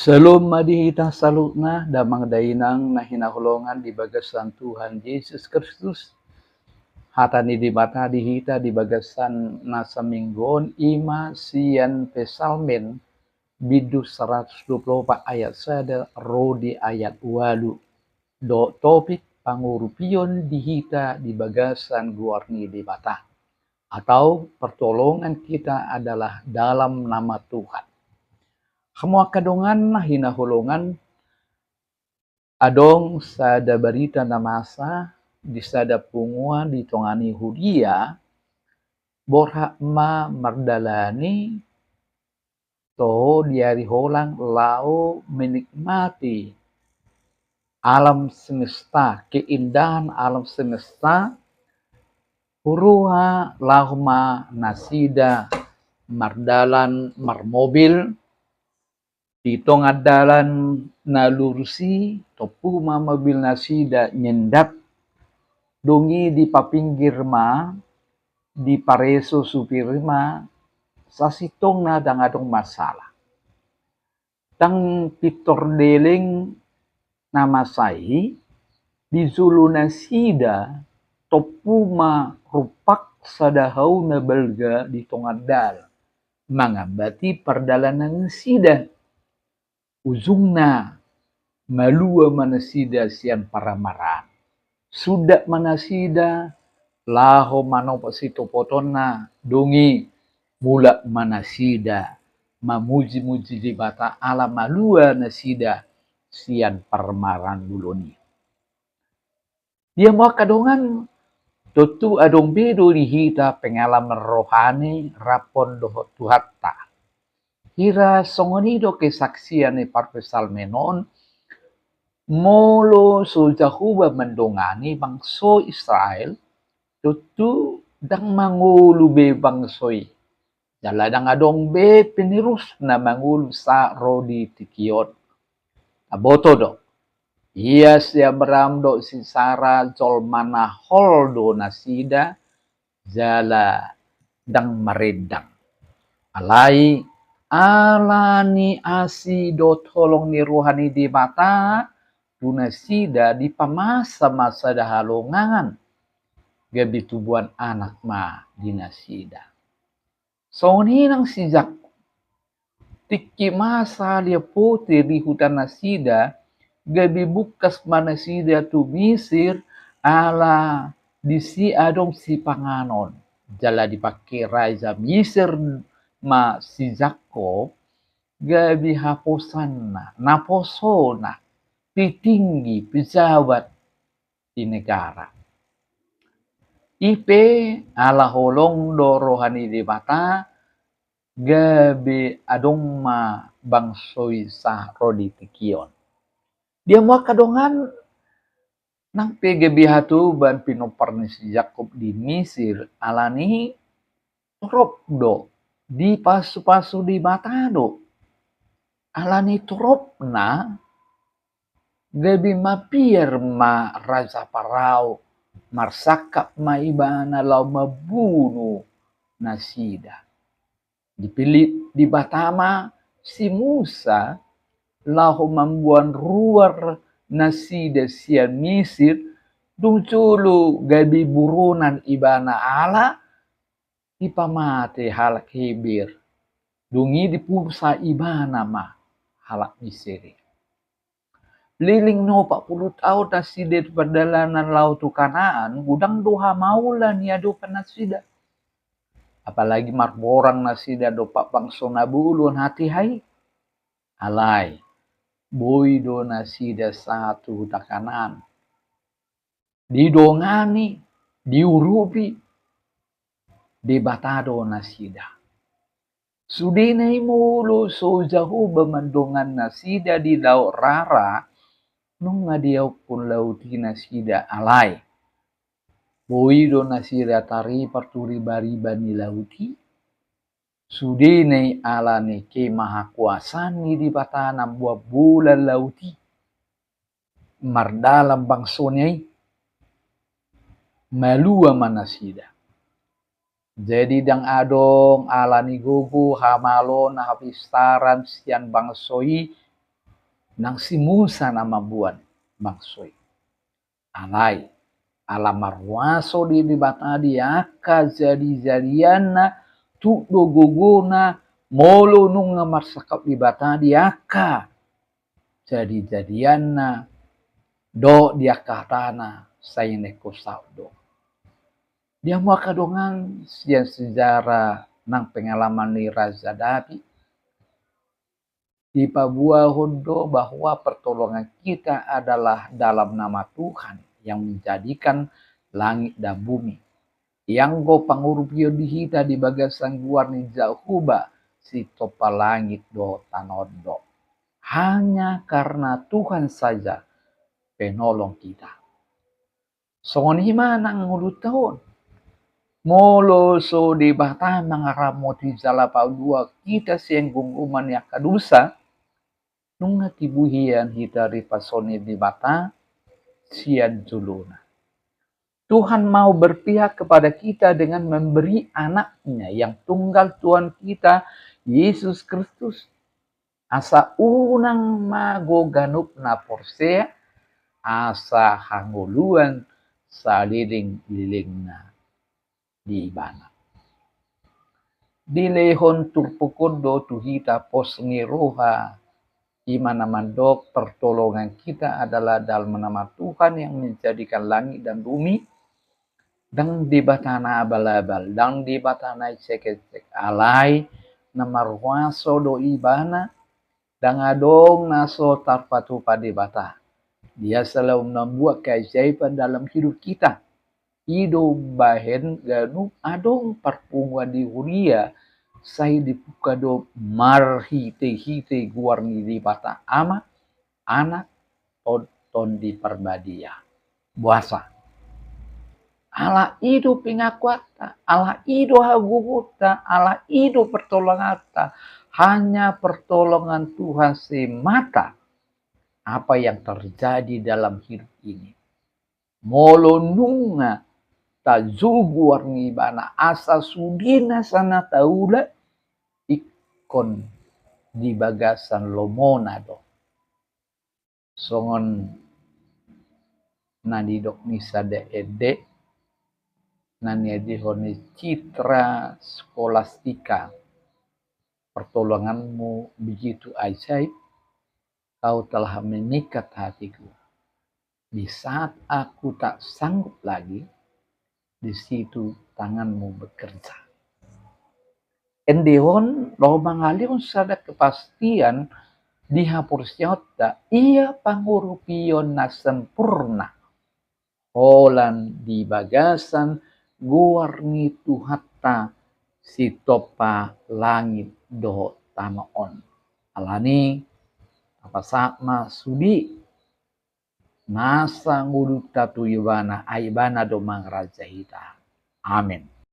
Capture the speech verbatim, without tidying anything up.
Syalom ma di hita saluhutna, damang dainang na hinaholongan di bagasan Tuhan Jesus Kristus. Hata ni Debata di hita di bagasan na saminggu on i ma sian Psalmen bindu saratus dua pulu opat ayat sada ro di ayat ualu. Dohot topik pangurupion di hita di bagasan goar ni Debata, atau pertolongan kita adalah dalam nama Tuhan. Hamu angka dongan na hinaholongan, adong sada barita na masa di sada punguan di tonga ni huria, borhat ma mardalani toho di ari holang laho menikmati alam semesta, keindahan alam semesta. Huroha laho ma nasida mardalan marmobil, di tonga dalan na lurus i, tompu ma mobil nasida nyendat. Dung i dipapinggir ma, dipareso supir i ma, sasintongna ndang adong masalah. Ndang pintor deleng na masa i, di jolo nasida tompu ma rumpak sada hau na balga di tonga dalan, mangambati pardalanan nasida. Ujungna, malua ma nasida sian parmaraan. Sundat ma nasida laho manopot sitopotonna, dung i mulak ma nasida mamujimuji Debata ala malua nasida sian parmaraan bolon i. Di hamu angka dongan, tontu adong be do di hita pengalaman rohani rap dohot Tuhanta. Hira songon i do kesaksian ni parpsalmen on, molo so Jahowa mandongani bangso Israel, tontu ndang mangolu be bangso i. Jala ndang adong be penerusna mangolu sahat ro di tingki on. Taboto do, ia si Abraham dohot si Sara jolma na hol do nasida, jala ndang marendang. Alai ala ni asi dohot holong ni roha ni Debata tu nasida, dipamasa ma sada halongangan, gabe tubuan anak ma di nasida. Songon i nang si Jakob. Tingki masa liapotir di huta nasida, gabe bungkas ma nasida tu Misir, ala disi adong sipanganon. Jala dipangke raja Misir ma si Jakob gabe haposanna, naposona, petinggi, pejabat di negara. I pe ala holong do roha ni Debata, gabe adong ma bangso i sahat ro di tingki on. Di hamu angka dongan, nang pe gabe hatoban pinompar ni si Jakob di Misir, ala ni torop do, dipasupasu Debata do. Ala ni toropna, gabe mabiar ma raja Parao, marsangkap ma ibana laho mambunu nasida. Dipillit Debata ma si Musa laho mamboan ruar nasida sian Misir, dung jolo gabe buronan ibana ala dipamate halak Heber. Dung i dipursa ibana ma halak Misir i. Leleng na opat pulu taon nasida di pardalanan laho tu Kanaan, godang do hamaolan di adopan nasida. Apalagi marborang nasida dompak bangso na bolon hatiha i. Alai, boi do nasida sahat tu huta Kanaan. Didongani, diurupi Debata do nasida. Sudena i molo so Jahowa mandongani nasida di Laut Rara, nunga diampun laut i nasida, alai boi do nasida taripar tu ribariba ni laut i. Sudena i ala ni kemahakuasaan ni Debata na mamboan bola laut i, mardalan bangsona i, malua ma nasida. Jadi ndang adong ala ni gogo, hamaolon, hapistaran sian bangso i nang si Musa na mamboan bangso i. Alai ala marhuaso do Debata di angka jadijadianna, tuk do gogona molo nunga marsangkap Debata di angka jadijadianna dohot di angka hatana, sai na ingkon saut do. Di hamu angka dongan, sian sejarah nang pengalaman ni Raja Daud, dipaboahon do bahwa pertolongan kita adalah dalam nama Tuhan yang menjadikan langit dan bumi. Ianggo pangurupion di hita di bagasan goar ni Jahowa, sitompa langit dohot tano on do. Hanya karena Tuhan saja penolong kita. Songon i ma nang ngolunta on. Molo so Debata mangaramoti jala paboa hita sian gomgoman ni angka dosa, nunga tibu hian hita ripason ni Debata sian jolona. Tuhan mau berpihak kepada kita dengan memberi anaknya yang tunggal, Tuhan kita Yesus Kristus. Asa unang mago ganup na porsea, asa hangoluan saleleng-lelengna di Ibana. Dilehon turpuk on do tu hita pos ni roha, i ma na mandok pertolongan kita adalah dalam nama Tuhan yang menjadikan langit dan bumi. Ndang Debata na abal-abal, ndang Debata na ecek-ecek, alai na marhuaso do Ibana. Ndang adong na so tarpatupa Debata. Dia selalu membuat keajaiban dalam hidup kita. I do umbahen ganup adong parpunguan di huria, sai dibuka do marhite-hite goar ni Debata Ama, Anak, dohot Tondi Parbadia. Boasa? Ala i do pengakuanta, ala i do hagogoonta, ala i do pertolonganta. Hanya pertolongan Tuhan semata apa yang terjadi dalam hidup ini. Molo nunga tajou goar ni Ibana, asa sude nasa na taula, ingkon di bagasan lomona do. Songon na nidok ni sada ende, na niendehon ni Citra Scholastica, "Pertolonganmu begitu ajaib, kau telah memikat hatiku. Di saat aku tak sanggup lagi, di situ tanganmu bekerja." Ende on laho mangalehon sada kepastian di haporseaonta, ia pangurupion na sempurna holan di bagasan goar ni Tuhanta sitompa langit dohot tano on. Alani, tapasahat ma sude nasa ngolunta tu Ibana, ai Ibana do mangarajai hita. Amen.